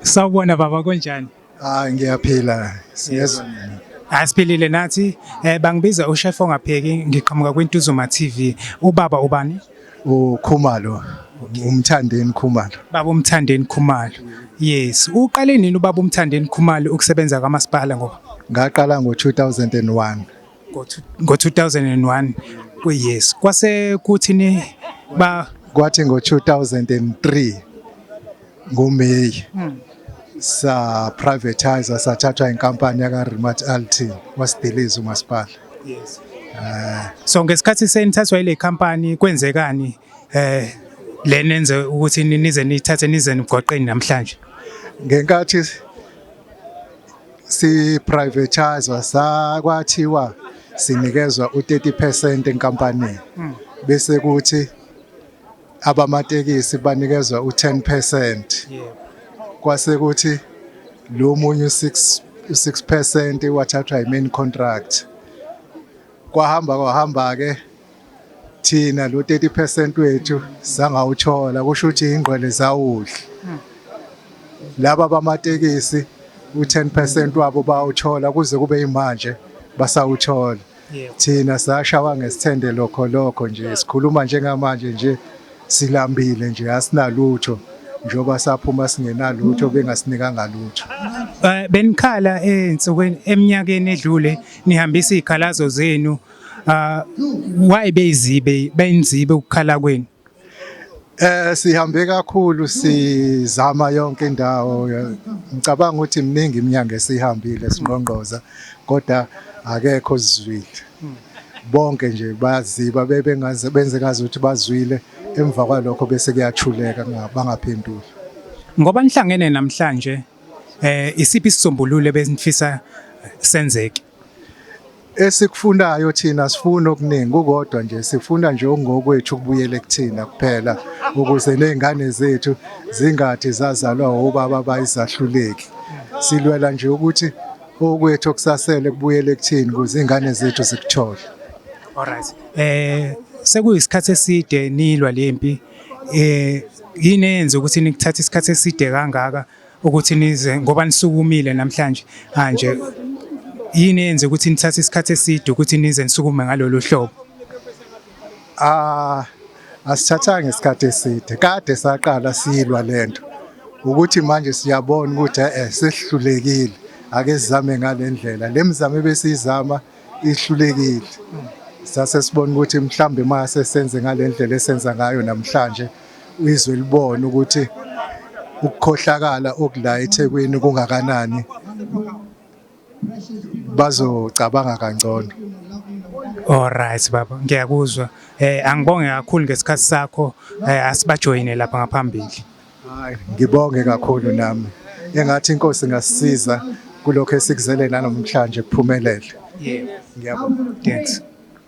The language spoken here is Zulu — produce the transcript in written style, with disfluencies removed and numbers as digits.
Sawubona baba, kunjani? Hayi, ngiyaphila, siyezwa nina. Asiphilile nathi. Bangibiza uChef ongapheki, ngiqhamuka kwiNtuzuma TV. Ubaba ubani? UKhumalo, uMthandeni Khumalo. Baba uMthandeni Khumalo. Yes, uqale nini ubaba uMthandeni Khumalo ukusebenza kamasipala ngoba? Ngaqala ngo-2001. Ngo-2001. Yes. Kwase kuthini ba Kwathi ngo-2003 ngoMay sa privatize, sathathwa inkampani yaka Remat Alti, wasidiliza umasipala. Yes. So ngesikhathi senithathwa ile company kwenzekani lenenze ukuthi nize nithathe nize nigoqeni namhlanje? Ngenkathi si privatize sakwathiwa sinikezwa u-30% enkampanini, bese kuthi abamatekisi banikezwa u-10%, kwase kuthi lo munye u-6 u-6% wathathwa i-main contract. Kwahamba kwahamba ke, thina lo 30% wethu sangawuthola, kusho ukuthi ingqwele zawudla. Laba bamatekisi u-10% wabo bawuthola, kuze kube imanje basawuthola. Thina sashawa ngesithende lokho lokho nje. Sikhuluma njengamanje nje silambile nje, asinalutho njengoba saphuma singenalutho, bengasinikanga lutho. Benikhala ensukwini eminyakeni edlule, nihambisa izikhalazo zenu. Why beyizibe benzibe ukukhala kwenu? Sihambe kakhulu, sizama yonke indawo. Ngicabanga ukuthi miningi iminyaka esihambile sinqonqoza, kodwa akekho osizwile. Bonke nje baziba bebengaze benze ngazuthi bazwile, emva kwalokho bese kuyathuleka, bangaphenduli. Ngoba nihlangene namhlanje, isiphi isisombululo ebenifisa senzeke? Esikufunayo thina, sifuna okuningi kukodwa nje, sifuna nje okungokwethu kubuyele kuthina kuphela, ukuze nezingane zethu zingathi zazalwa obaba bayizahluleki. Silwela nje ukuthi okwethu okusasele kubuyele kuthini ukuze izingane zethu zikuthole. Alright. Sekuyisikhathi eside nilwa lempi. Yini eyenza ukuthi nikuthathe isikhathi eside kangaka ukuthi nize, ngoba nisukumile namhlanje manje, yini eyenza ukuthi nithathe isikhathi eside ukuthi nize nisukume ngalolu hlobo? Ah, asithathanga isikhathi eside, kade saqala silwa lento. Ukuthi manje siyabona ukuthi sesihlulekile, ake sizame ngalendlela. Le mizamo ebesiyizama ihlulekile, sase sibona ukuthi mhlambe mase senze ngalendlela esenza ngayo namhlanje, izwe libone ukuthi ukukhohlakala okula eThekwini kungakanani, bazocabanga kangcono. Alright baba, ngiyakuzwa. Angibonge kakhulu ngesikhathi sakho. Asibajoyine lapha ngaphambili. Hayi, ngibonge kakhulu nami. Engathi inkosi ingasisiza kulokho esikuzele namhlanje kuphumelele. Yebo. Ngiyabonga. Thanks.